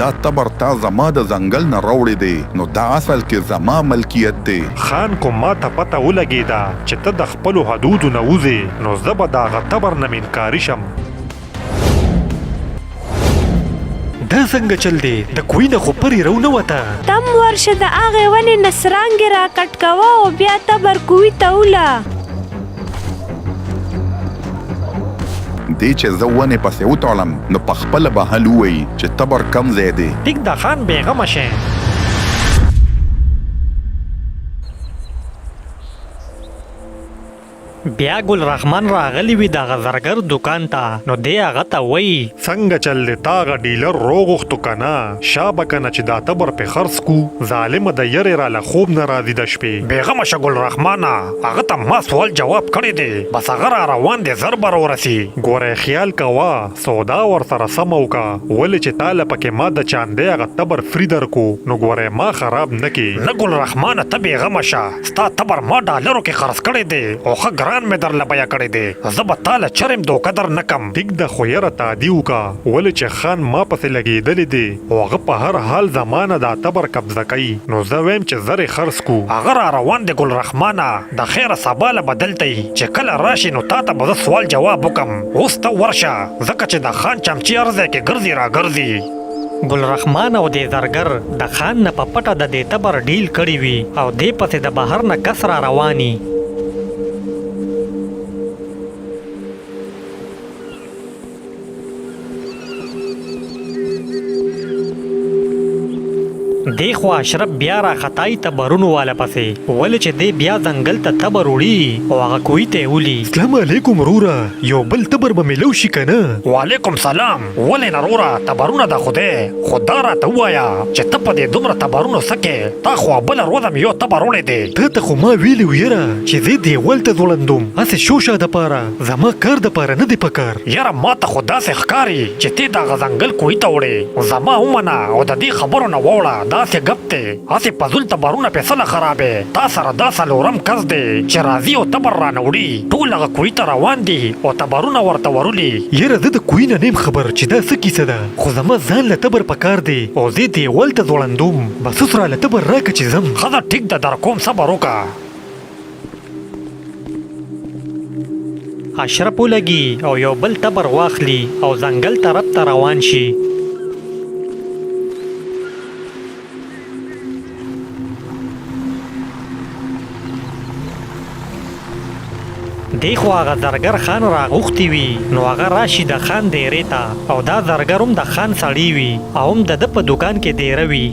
دا تبر تا زما د ځنګل نه راوړی دی نو دا اصل کې زما ملکیت دی. خان کو ماته پته ولګیده چې ته د خپلو حدودو نه وځې نو زه به د هغه تبر نه منکاري شم. دا څنګه چل دی د کوی نه خو پرې رو نه وته. تم ورشه د هغې ونې نه څرانګې راکټ کوه او بیا تبر کوی ته وله. دی چې زه ونې پسې وتړم نو پخپله به هل ووایي چې تبر کم ځای دی. ټیک ده خان بېغمه شې. بیا ګل رحمن راغلی وي دغه زرګر دوکان ته نو دی هغه ته وایي. څنګه چل دی تا هغه ډیلر روغوښتو کنه شابه کنه چې دا تبر پې خرڅ کو ظالمه د یرې راله خوب نه راځي د شپې. بېغمه شه ګل رحمانه هغه ته ما سوال جواب کړی دی بس هغه را روان دی زر به راورسي. ګوره خیال کوه سودا ورسره سمه وکه ولې چې تاله پکې ما د چاندی هغه تبر فري درکو نو ګوره ما خراب نه کې. نه ګل رحمانه ته بېغمه شه ستا تبر ما ډالرو کې خرڅ کړی دی او ښه ګران مې درله بیه کړی دی زه به تاله چرې هم دوکه در نه کم. ټیک ده خو یره تادي وکه ولې چې خان ما پسې لګیدلی دی او هغه په هر حال زما نه دا تبر قبضه کوي نو زه وایم چې زر یې خرڅ کو. هغه را روان دی ګل رحمانه د خیره سبا له به دلته یي چې کله راشي نو تاته به زه سوال جواب وکم اوس ته ورشه ځکه چې د خان چمچې هر ځای کې ګرځي راګرځي. ګل رحمان او دې زرګر د خان نه په پټه د دې تبر ډیل کړی وي او دې پسې د بهر نه کس را رواني. دې خوا اشرف بیا را خطای تبرونو والا پسې ولې چې دې بیا ځنګل ته تبر وړي او هغه کوی ته ولي. اسلام علیکم وروره یو بل تبر به میلو شي کنه؟ وعلیکم سلام ولې نه وروره تبرونه د خدای خو دا راته ووایه چې ته په دې دومره تبرونو څه کې تا خو بله ورځ هم یو تبر وړی دی. تا ته خو ما ویلي وو یاره چې زه دیوال ته ځوړندوم هسې شوشا دپاره زما کار دپاره نه دی پکار. یاره ماته خو داسې ښکاري چې تۀ دغه ځنګل کوهي ته وړې، زما ومنه او د دې خبرو نه واوړه، داسې ګپ دی، هسې فضول تبرونه پۀ څه له خرابې، تا سره دا څلورم کس دی چې راځي او تبر رانه وړي، ټول هغه کوهي ته روان دي او تبرونه ورته ورولي. یاره زه د کوهي نه نیم خبر چې دا څه کیسه ده، خو زما ځان له تبر پکار دی او زۀ دېوال ته ځوړندوم، بس اوس راله تبر راکه چې ځم. ښه ده ټیک ده درکوم صبر وکه. اشرف ولګي او یو بل تبر واخلي او ځنګل طرف ته روان شي. دی خو هغه زرګر خان راغوښتي وي نو هغه راشي د خان دیرې ته او دا زرګر هم د خان سړی وي او هم د ده په دوکان کې دیره وي.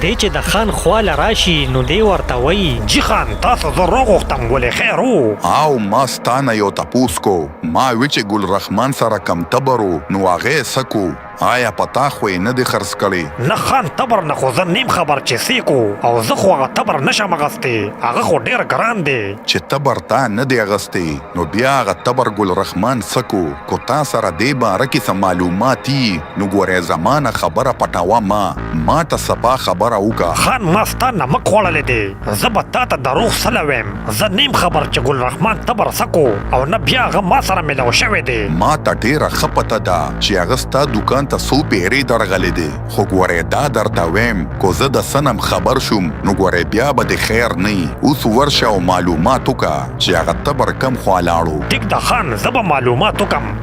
دی چې د خان خواله راشي نو دی ورته وایي. جي خان تاسو زه روغوښتم ولې خیر و؟ آو ما ستا نه یو تپوس کو ما وی چې ګل رحمان سره کم تبر و نو هغه یې څه کو آیا په تا خو یې نه دی خرڅ کړی؟ نه خان تبر نه خو زه نیم خبر چې څۀ کو او زه خو هغه تبر نه شم اغستې هغه خو ډېر ګران دی. چې تبر تا نه دی اغستې نو بیا هغه تبر ګل رحمان څه کو کو تا سره دې باره کې څه معلومات يي نو ګوره زما نه خبره پټوه مه ما ته صفا خبره وکه. خان ما ستا نمک خوړلی دی زه به تاته دروغ څله ویم زه نیم خبر چې ګل رحمان تبر څه کو او نه بیا هغه ما سره ملاو شوی دی. ما ته ډیره ښه پته ده چې هغه ستا دوکان ته څو پیرې درغلی دی خو ګوره دا درته ویم کو زه د څه نم خبر شوم نو ګوره بیا به دې خیر نه یي اوس ورشه او معلومات وکه چې هغه تبر کم خوا لاړو. ټیک ده خان زه به معلومات وکم.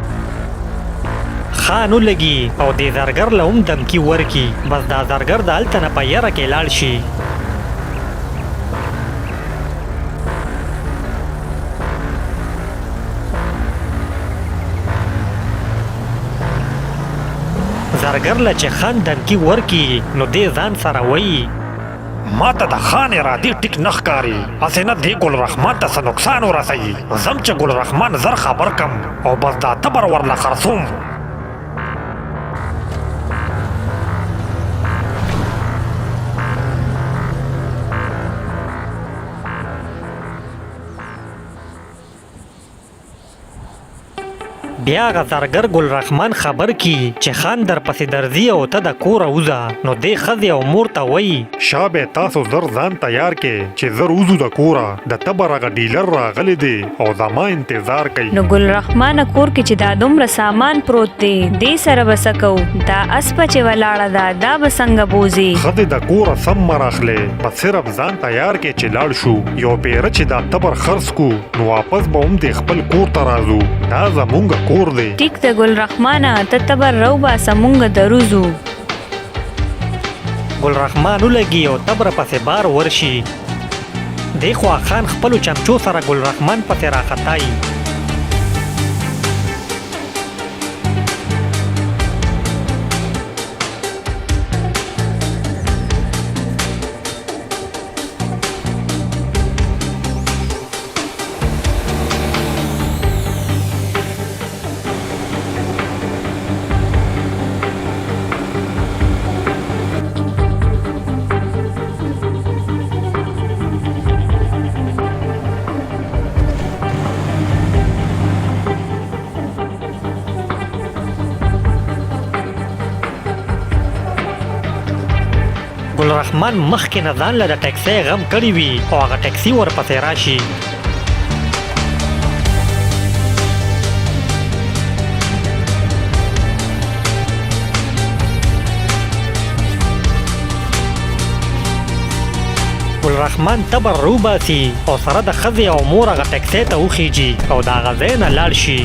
خان ولګي او دې زرګر له هم دمکي ورکي بس دا زرګر د هلته نه په یره کې لاړ شي. زرګر له چې خان دمکي ورکي نو دې ځان سره وایي. ماته د خان ارادې ټیک نه ښکاري هسې نه دې ګل رحمان ته څه نقصان ورسوي ځم چې ګل رحمان زر خبر کم او بس دا تبر ورله خرڅوم. بیا هغه زرګر ګل رحمان خبر کی چې خان درپسې درځي او ته د کوره وځه، نو دې ښځې او مور ته وایي. شابه تاسو زر ځان تیار کې چې زر وځو د کوره، د تبر هغه ډیلر راغلی دی او زما انتظار کوي. نو ګل رحمانه کور کې چې دا دومره سامان پروت دی، دې سره به څه کوو؟ دا اسپه چې ولاړه ده دا به څنګه بوځې؟ ښځې د کوره سم مه راخلې، بس صرف ځان تیار کې چې لاړ شو، یو پیره چې دا تبر خرڅ کو نو واپس به هم دې خپل کور ته راځو، دا زمونږ کور دی. ټیک ده ګل رحمانه، ته تبر راوباسه مونږ دروځو. ګل رحمان ولګي او تبر پسې بار ورشي. دې خوا خان خپلو چمچو سره ګل رحمان پسې راختای. ګل رحمان مخکې نه ځان له د ټیکسۍ غم کړی وي او هغه ټیکسي ورپسې راشي. ګل رحمان تبر روباسي او سره د ښځې او مور هغه ټیکسۍ ته وخیږي او د هغه ځای نه لاړ شي.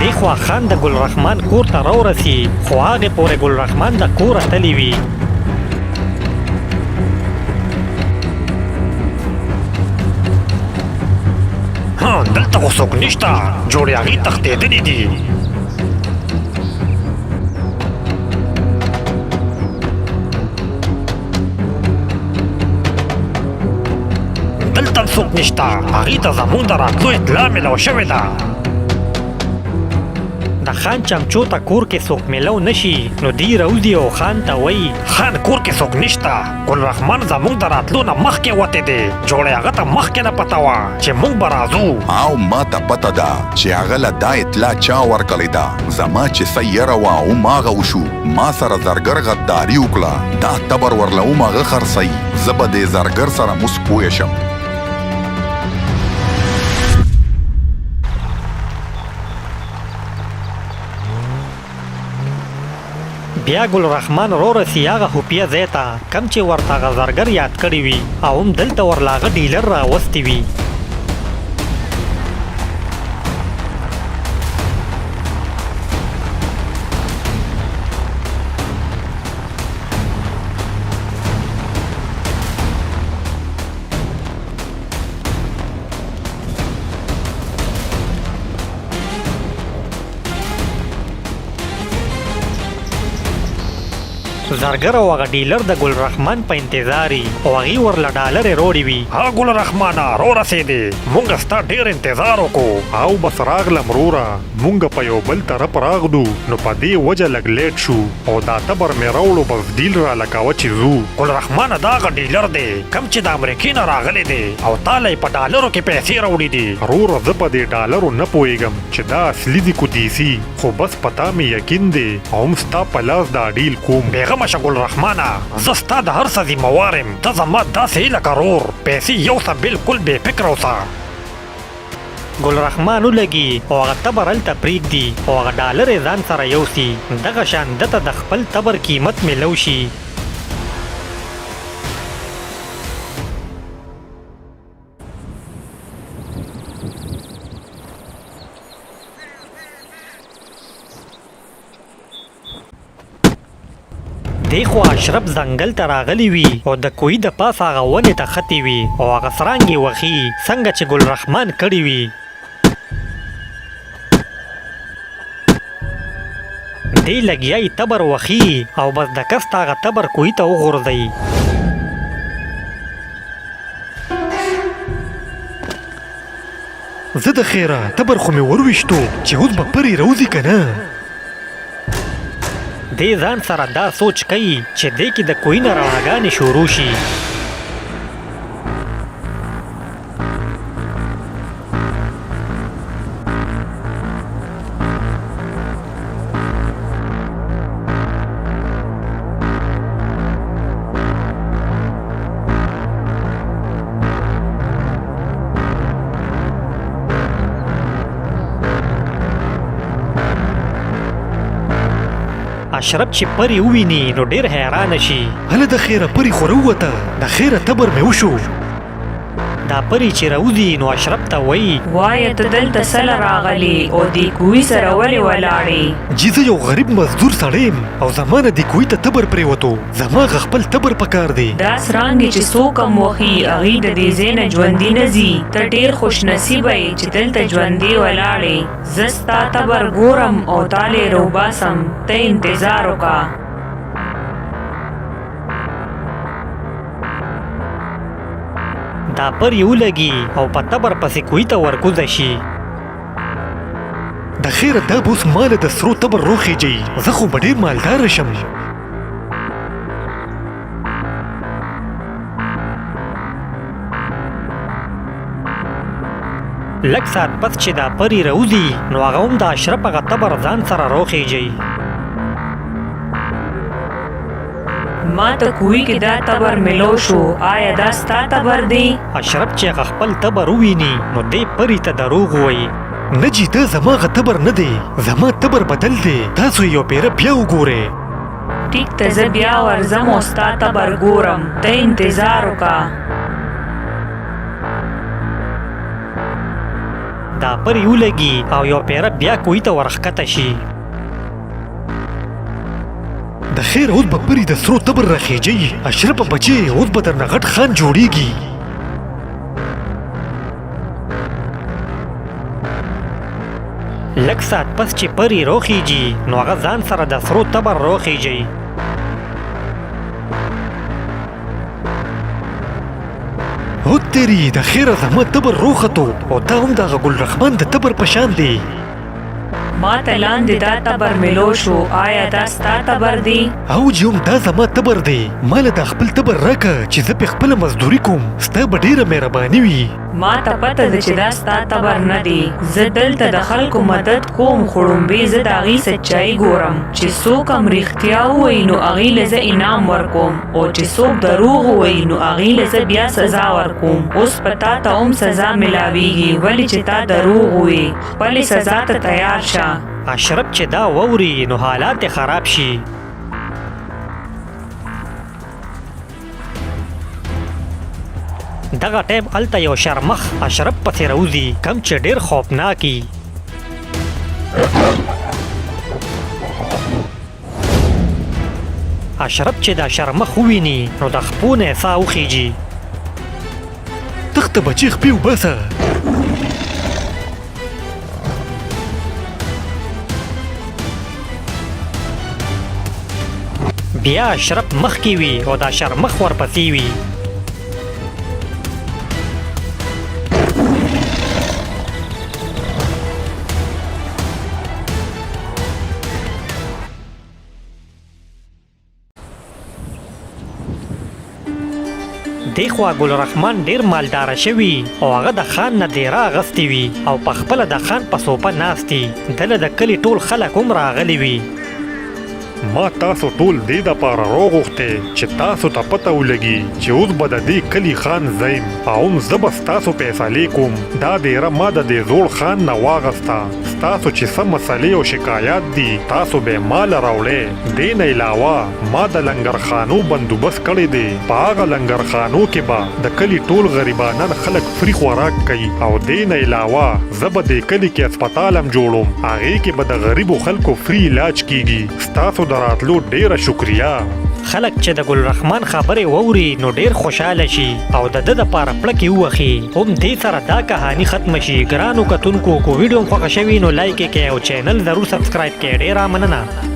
دې خوا خان د ګل رحمان کور ته راورسي، خو هغې پورې ګل رحمان د کوره تللی وي. ها دلته خو څوک نشته، جوړې هغې تښتېدلي دي. دلته هم څوک نشته، هغې ته زموږ د راتلو اطلاع میلاو شوې ده. د خان چمچو ته کور کې څوک میلاو نه شي، نو دی راوځي او خان ته وایي. خان کور کې څوک نشته، ګل رحمان زموږ د راتلو نه مخکې وتی دی، جوړې هغه ته مخکې نه پته وه چې موږ به راځو. او ما ته پته ده چې هغه له دا اطلاع چا ورکړې ده. زما چې څه یره وه هماغه وشو، ما سره زرګر غداري وکړه، دا تبر ورله هماغه خرڅوي، زه به دې زرګر سره موس پوه شم. بیا ګل رحمان رورسي هغه خفیه ځای ته کم چې ورته هغه زرګر یاد کړی وي او هم دلته ورله هغه ډیلر راوستی وي. زرګر او هغه ډیلر د ګل رحمان په انتظار او هغې ورله ډالرې روړې وي. ها ګل رحمانه رو رسېدې، مونږ ستا ډېر انتظار وکړو. او بس راغلم وروره، مونږ په یو بل طرف راغلو نو په دې وجه لږ لیټ شو او دا تبر مې راوړو، بس ډیل راله کوه چې ځو. ګل رحمانه دا هغه ډیلر دی کوم چې د امریکې نه راغلی دی او تا له یې په ډالرو کې پیسې راوړي دي. وروره زه په دې ډالرو نه پوهېږم چې دا اصلي دي کو دیسي، خو بس په تا مې یقین دی او هم ستا په لاس دا ډیل کوم. بېغمه شه ګل رحمانه، زه ستا د هر څه ذمه وار یم، ته زما داسې یې لکه رور، پیسې یوسه بلکل بې فکره اوسه. ګل رحمان ولګي او هغه تبر هلته پرېږدي او هغه ډالر یې ځان سره یوسي، دغه شان ده ته د خپل تبر قیمت میلو شي. دې خوا اشرف ځنګل ته راغلی وي او د کوهي د پاسه هغه ونې ته ختی وي او هغه څرانګې وښي څنګه چې ګل رحمان کړي وي. دی لګیا یې تبر وښي او بس د کسته هغه تبر کوهي ته وغورځوي. زه د خیره تبر خو مې ورویشتو چې اوس به پرې راوځي که نه؟ دی ځان سره دا سوچ کوي چې دې کې د کوهي نه رڼاګانې شروع شي. اشرف چې پري وویني نو ډیر حیران شي. هله د خیره پري خو راووته، د خیره تبر مې وشو. دا پري چې راوځي نو اشرف ته وایي. وایه ته دلته څه له راغلې او دې کوهي سره ولې ولاړې؟ جي زه یو غریب مزدور سړی یم او زما نه دې کوهي ته تبر پرېوتو، زما هغه خپل تبر په کار دی. دا څرانګې چې څوک هم وښي هغوی د دې ځای نه ژوندي نه ځي، ته ډېر خوش نصیبه یې چې دلته ژوندی ولاړې، زه ستا تبر ګورم او تا له یې راوباسم، ته انتظار وکړه. دا پر یې ولګي او په تبر پسې کوهي ته ورکوزه شي. د خیره دا به اوس ماله د سرو تبر روخیږي، زه خو به ډېر مالدار شم. لږ ساعت پس چې دا پري راوځي نو هغه هم د اشرف هغه تبر ځان سره روخیږي. ما ته کوهي کې دا تبر ملو شو، آیا دا ستا تبر دی؟ اشرف چې هغه خپل تبر وویني نو دی پري ته دروغ ووایي. نه جي دا زما هغه تبر نه دی، زما تبر بدل دی، تاسو یې یو پیره بیا وګورئ. ټیک ته زه بیا ورځم او ستا تبر ګورم، ته انتظار وکړه. دا پري ولګي او یو پیره بیا کوهي ته ورښکته شي. د خیر اوس به پري د سرو تبر راخیږي، اشرفه بچې اوس به درنه غټ خان جوړیږي. لږ ساعت پس چې پري روخیږي نو هغه ځان سره د سرو تبر روخیږي. هو تیری د خیره زما تبر روختو او دا هم د هغه ګل رحمان د تبر په شان دی. ما ته لاندې دا تبر ملو شو، آیا دا ستا تبر دی؟ او جی هم دا زما تبر دی، ما له دا خپل تبر راکه چې زه پې خپله مزدوري کوم، ستا به ډېره مهرباني وي. ما ته پته ده چې دا ستا تبر نه دی، زه دلته د خلکو مدد کوم خو ړومبی زه د هغوی سچایي ګورم، چې څوک هم رښتیا ووایي نو هغوی له زه انعام ورکوم او چې څوک دروغ ووایي نو هغوی له زه بیا سزا ورکوم، اوس به تا ته هم سزا ملاویږي ولې چې تا دروغ وویې. خپلې سزا ته تیار شه. اشرف چې دا واوري نو حالات یې خراب شي. دغه ټایم هلته یو شرمخ اشرف پسې راوځي کوم چې ډېر خوفناک وي. اشرف چې دا شرمخ وویني نو د خپو نه یې ساه وخیژي. تخته بچې خپې وباسه. بیا اشرف مخکې وي او دا شرمخ ورپسې وي. دې خوا ګل رحمان ډیر مالدار شوی او هغه د خان نه دیره اغستې وي او په خپله د خان په سوپه ناست دي. دله د کلي ټول خلک هم راغلي وي. ما تاسو ټول دې دپاره راوغوښتی چې تاسو ته پته ولګي چې اوس به د دې کلي خان زه یم او هم زه به ستاسو فیصلې کوم. دا دیره ما د دې زوړ خان نه واغسته. ستاسو چې څه مسلې او شکایات دي تاسو به یې ماله راوړی. دې نه علاوه ما د لنګرخانو بندوبست کړی دی، په هغه لنګرخانو کې به د کلي ټول غریبانان خلک فري خوراک کوي او دې نه علاوه زه به دې کلي کې هسپتال هم جوړوم، هغې کې به د غریبو خلکو فري علاج کیږي. ستاسو د راتلو ډیره شکریه. خلک چې د ګل رحمان خبرې واوري نو ډیر خوشحاله شي او د ده دپاره پړکې ووهي. هم دې سره دا کهاني ختمه شي. ګرانو کتونکو کو ویډیو مو خوښه شوي نو لایک یې کړئ او چینل ضرور سبسکرایب کړئ. ډیره مننه.